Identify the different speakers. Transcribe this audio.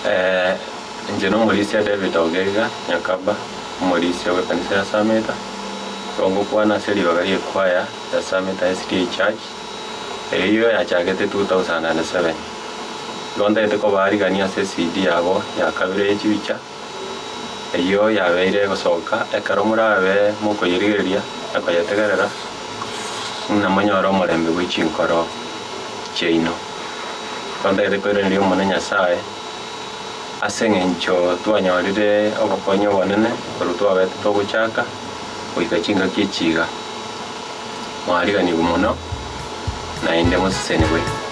Speaker 1: Inche nomorisia David Ogega Nyakaba, omorisia bw'ekanisa ya Sameta, igo ngokwana ase ribaga ri'ekwaya ya Sameta SDA Church, eyio yachagete 2007. Igo ntagete kobaarigania ase ecd yabo ya kabere ye chibicha, eyio yabeire egosoka ekero morabe mokoyerigereria na koyetegerera, ng'a monyore omorembe bwe chinkoro chiaino. Igo ntagete koiraneria Omonene Nyasae ase eng'encho twanyorire obokonyi obonene korwa twabete togochaka goika chingaki echi iga. Mwariganigwe mono, naende mosesenigwe.